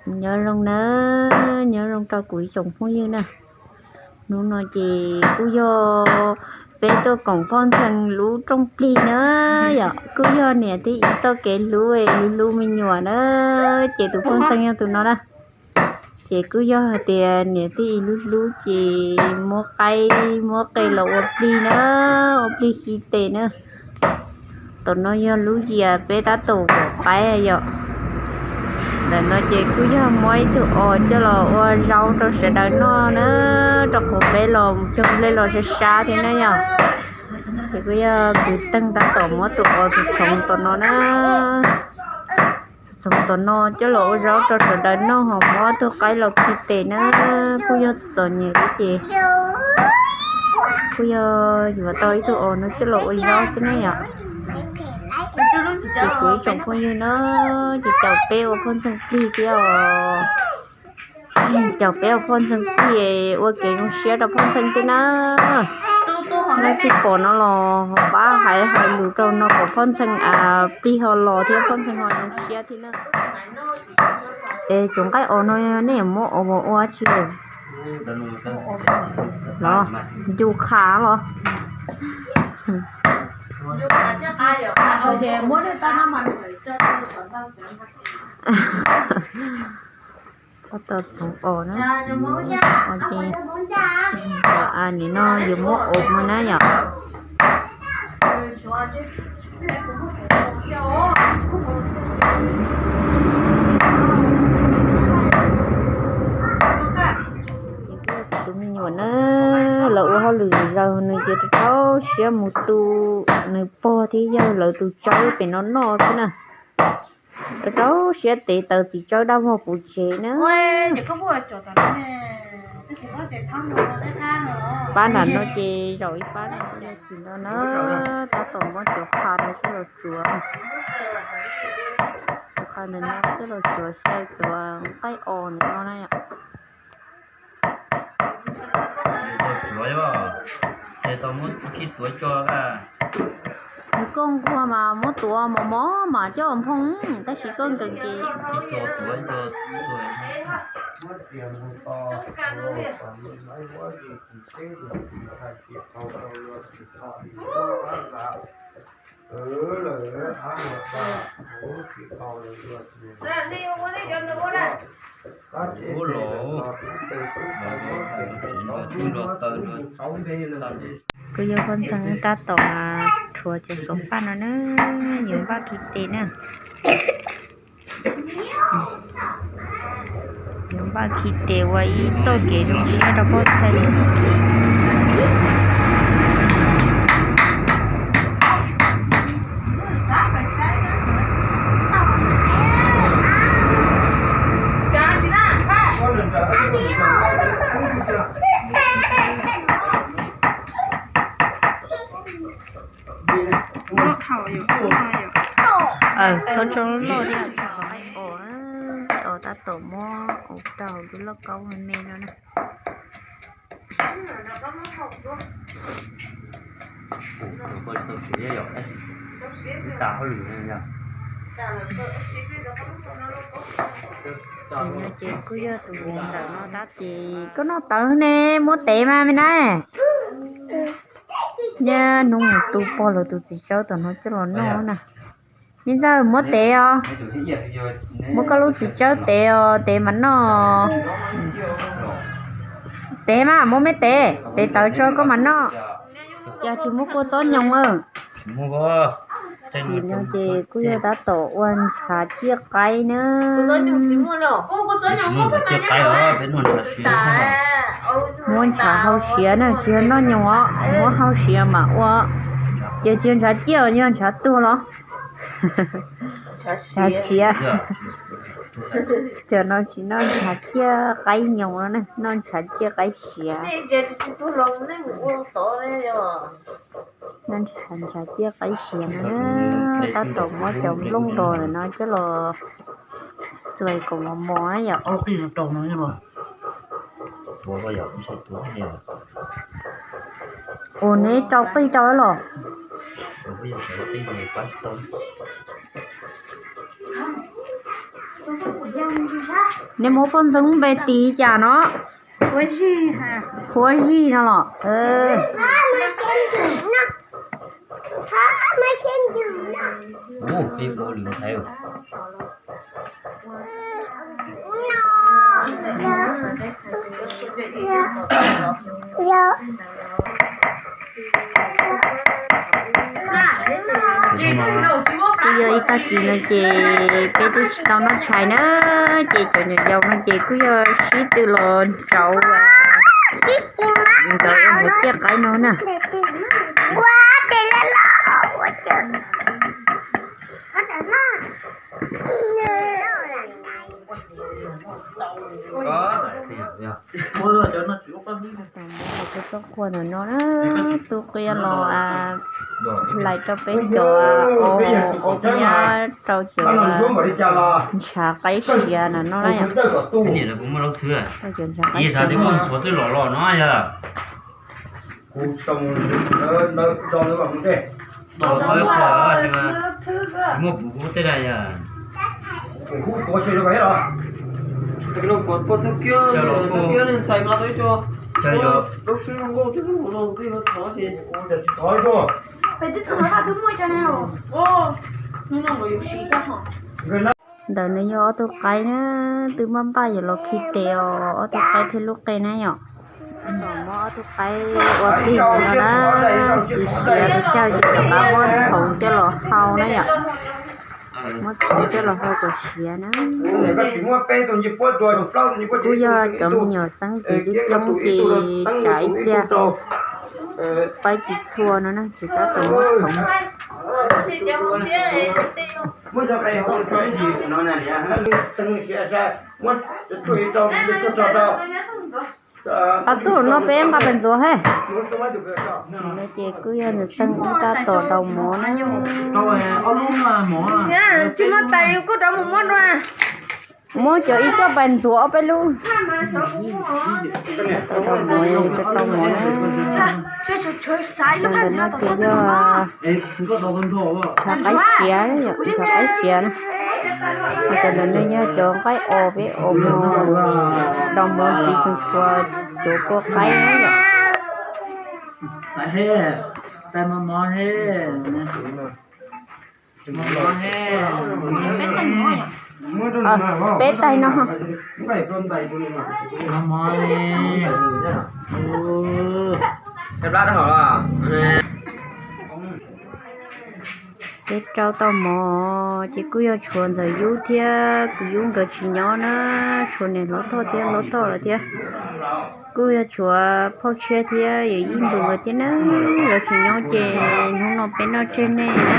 Nyob zoo na, nyob zoo rau kuv ib tsoom phooj ywg na. Hnub no ces kuj yog peb tuaj koom Phoj Ntxhee lub rooj plig na yom, kuj yog niam tij ib txoj kev hlub, hlub hlub me nyuam na. Ces tus Phoj Ntxhee yog tus no na. Ces kuj yog hais tias niam tij ib lub hlub ces muab qaib muab qe los ua plig na, ua plig khi tes na. Tom no yog lub yias peb tab tom qaib yom. Ntawm no ces kuj yog muab ib tug os coj los ua zaub rau sawv daws noj na, rau qhov peb los cog nplej los sab sab thiab na yom. Ces kuj yog kwv tij tab tom muab tus os txhoov txhoov tom no na. Txhoov tom no coj los ua zaub rau sawv daws noj ho muab tug qaib los khi tes na. Kuj yog txom txom nyem thiab ces kuj yog yuav tau ib tug os no coj los ua zaub xwb ne yom. Ces kuv ib tsoom phooj ywg na, ces caum peb ua Phoj Ntxhee plig thiab os. Caum peb ua Phoj Ntxhee plig, ua kev zoo siab rau Phoj Ntxhee thiab na. Leej twg pom no los ho pab hais hais lus rau no kom Phoj Ntxhee plig ho los thiab Phoj Ntxhee ho zoo siab thiab na. Es cov nqaij os no nej yuav muab os ua tsi los? Ncu qha los? Tab tom txhoov os na. Nim no yuav muab os mus na yom. Ces kuv tus me nyuam na, lawv ua hauj lwm zaws nws ces rau rau siab mus tu nws pog thiab yawg lawv tus tsawb pem no noj xwb na. Rau rau siab tev taws txiv tsawb dab vog puv tsev na. Pab nram no ces zaum ib pab no, tsis nto na, tab tom muab cov qha no coj los tsuav. Cov qha ntawm no coj los tsuav xyaw cov nqaij os ntawm no na yom. Nws koj nquag mas muab tuav mos mos mas coj nphoo, tab sis koj nkees ces Kuj yog Phoj Ntxhee tab tom thuav cov xov paj no na, yuav npaj khi tes na. Yuav npaj khi tes ua ib txoj kev zoo siab rau Phoj Ntxhee. Txhob tso loj thiab, nqaij os, nqaij os tab tom muab ua rau hauv lub lauj kaub me me no na. Ces kuj yog tus ntxawm no tab ces koj noj tawv ne, muab tev mas me na. Niaj hnub mus tu pog lawv tus txiv tsawb tom no coj los noj na. Me ntxawg, muab tev os. Muab koj lub txiv tsawb tev os, tev mas noj. Tev mas, muab me tev, tev tawv tso koj mas noj. Cas tsis muab kua txob nyoos a? Tam sim no ces kuj yog tab tom ua ntshav ciaj qaib na. Muab ntshav hau siav na, tsis yog noj nyoos os, muab hau siav mam ua. Ces tsis yog ntshav ciaj os, yog ntshav tuag los? Ntshav siav. Cov no tsis noj ntshav ciaj qaib nyoos no na, noj ntshav ciaj qaib siav. Noj ntshav, ntshav ciaj qaib siav no na, tab tom muab cov nplooj dos ntawm no coj los xuas kom mos mos na yom. Ua neb rau qij rau los? Nej muab poj ntxoog npe tis cas no? Huab Zig no los? Twb yog ib tag kis no ces peb twb tsis tau noj tshais na, ces cov nyuam yaus no ces kuj yog sib tw los nrauv, nrauv ua ntawv ciaj qaib no na. Tsob qhua ntawm no na, tu qia los lais rau peb cov, ua nyob rau cov ntshav qaib siav ntawm no na yom. Rau cov ntshav qaib siav no. Ntawm no yog ob tug qaib na, twb npaj npaj yuav los khi tes os, ob tug qaib thiab lub qe na yom. Muab ob tug qaib ua plig no na, tsis siav pes tsawg ces rov qab muab txhoov coj los hau na yom. Muab txhoov coj los hau kom siav na. Kuj yog cov me nyuam xeeb ntxwv coob coob ces tsam ib pliag paib tsis txhua no na ces tab tom muab txhoov. Qab tuaj no peb nqa pes ntxuav he. Sim no ces kuj yog ntxawm txeej wb tab tom daus mov na. Muab cov ib co pes ntxuav ob peb lub. Daus mov, daus mov na. Cov ntawm no ces yog ntshav qaib siav, ntshav qaib siav na. Cov ntawm no yog cov nqaij os peb os mov, daus mov ntxiv tseem tshuav cov kua qaib na yom. Peb tais no. Peb rau tau mov ces kuj yog tshuav ntxawm yub thiab kwv yub nkawd tsis nyob na, tshuav niam hlob Thoj thiab hlob Thoj lawm thiab. Kuj yog tshuav phauj Tshiab thiab yawm yij npus nkawd thiab na, nkawd tsis nyob ces hnub no peb noj tseg nej na.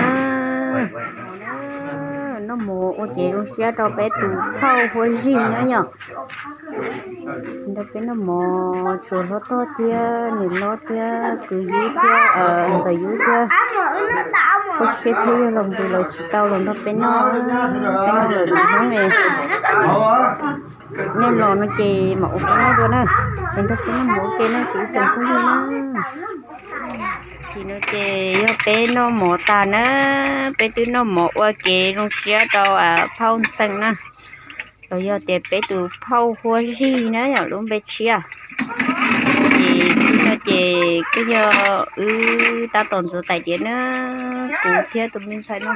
Noj mov ua kev zoo siab rau peb tus phauj Huab Zig na yom. Nrog peb noj mov tshuav hlob Thoj thiab niam hlob thiab kwv yub thiab ntxawm yub thiab phauj Tshiab thiab yawg laus npus lawv tsis tau los nrog peb noj, peb noj lawm tus hnub es nej los no ces mam ua peb noj dua na. Es nrog peb noj mov ua ke na kuv tsoom phooj ywg na. Sim no ces yog peb noj mov tas na, peb twb noj mov ua kev zoo siab rau phauj Ntxeem na, los yog tias peb tus phauj Huab Zig na yom lub npe tshiab. Ces tib no ces kuj yog wb tab tom ntxuav tais diav na, kuv thiab tus me ntxhais no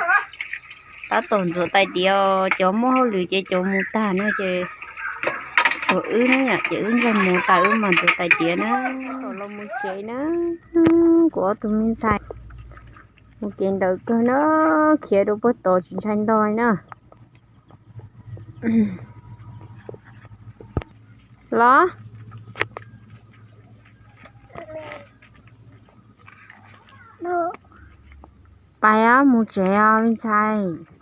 tab tom ntxuav tais diav, cov muaj hauj lwm ces cov mus tag na ces tshuav wb na yom, ces wb nrog mus tas wb mam ntxuav tais diav na. Tab tom los mus tsev na, kuv ob tug me ntxhais mus kev nrawm kawg na, khiav rau puag tod tsis ntshai ntog li na. Los pais mus tsev os me ntxhais.